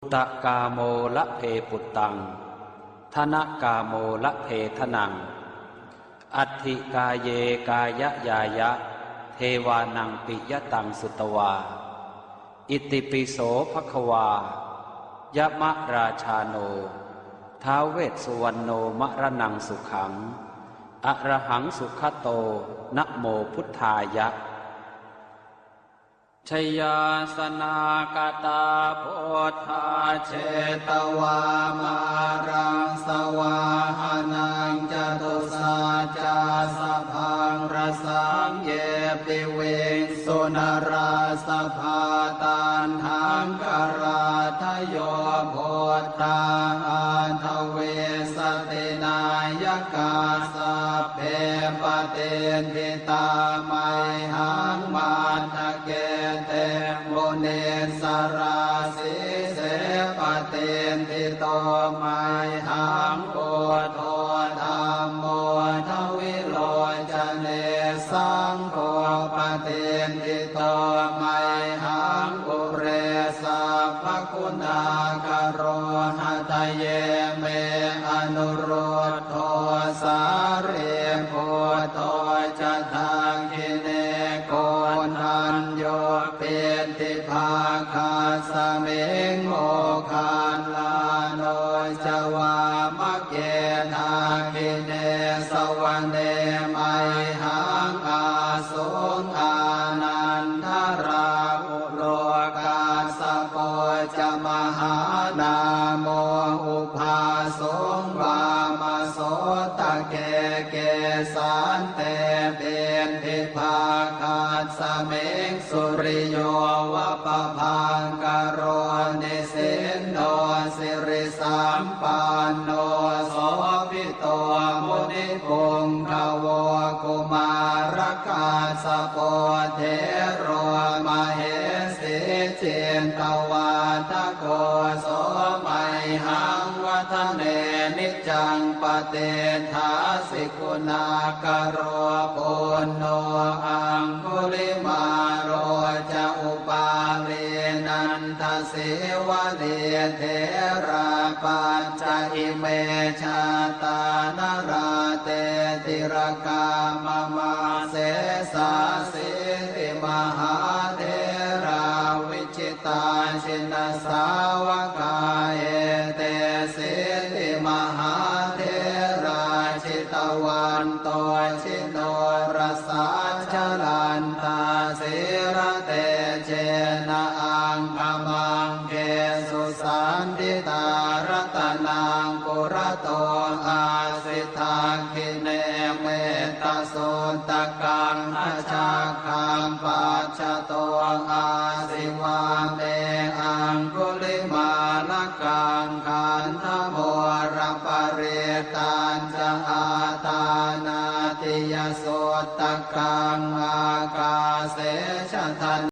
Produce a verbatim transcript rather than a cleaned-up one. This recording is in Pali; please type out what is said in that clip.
Puttakāmo labhe puttaṃ, dhanakāmo labhe dhanaṃ, atthi kāye kāyañāya, devānaṃ piyataṃ sutvā. Itipi so bhagavā, yamarājāno, ท้าว vessuvaṇṇo, maraṇaṃ sukhaṃ, arahaṃ sugato, namo buddhāya. Jayāsanāgatā buddhā, jetvā māraṃ savāhanaṃ, catusaccāsabhaṃ rasaṃ, ye piviṃsu narāsabhā. Taṇhaṅkarādayo buddhā, aṭṭhavīsati nāyakā, sabbe patiṭṭhi tā mayhaṃ, matthake te munissarā. Sīse patiṭṭhito mayhaṃ, buddho dhammo dvilocane, saṅgho patiṭṭhito mayhaṃ, ure sabbaguṇākaro. Hadaye me anurud dho, sārīputto ca dakkhiṇe, koṇḍañño piṭṭhibhāgasmiṃ, moggallāno ca vāmake. Dakkhiṇe savane mayhaṃ, ā suṃ ānandarāhulo, kassapo ca mahānāmo, ubhāsuṃ vāmasotake. Kesante piṭṭhibhāgasmiṃ, suriyo va pabhaṅkaro, nisinno sirisampanno, sobhi to munipuṅgavo. Kumārakassapo thero, mahesī cittavādako, so mayhaṃ vadane niccaṃ, patiṭṭhāsi guṇākaro. Puṇṇo aṅgulimālo ca, upālī nanda sīvalī, therā pañca ime jātā, nalāṭe tilakā mama. Sesāsīti mahātherā, vijitā jinasāvakā, etesīti mahātherā, jitavanto ji norasā, jalantā sīlatejena, aṅgamaṅgesu saṇṭhitā. Ratanaṃ purato āsi, dakkhiṇe mettasuttakaṃ, dhajaggaṃ pacchato āsi, vāme aṅgulimālakaṃ. Khandhamoraparittañ ca, āṭānāṭiyasuttakaṃ, ākāse chadanaṃ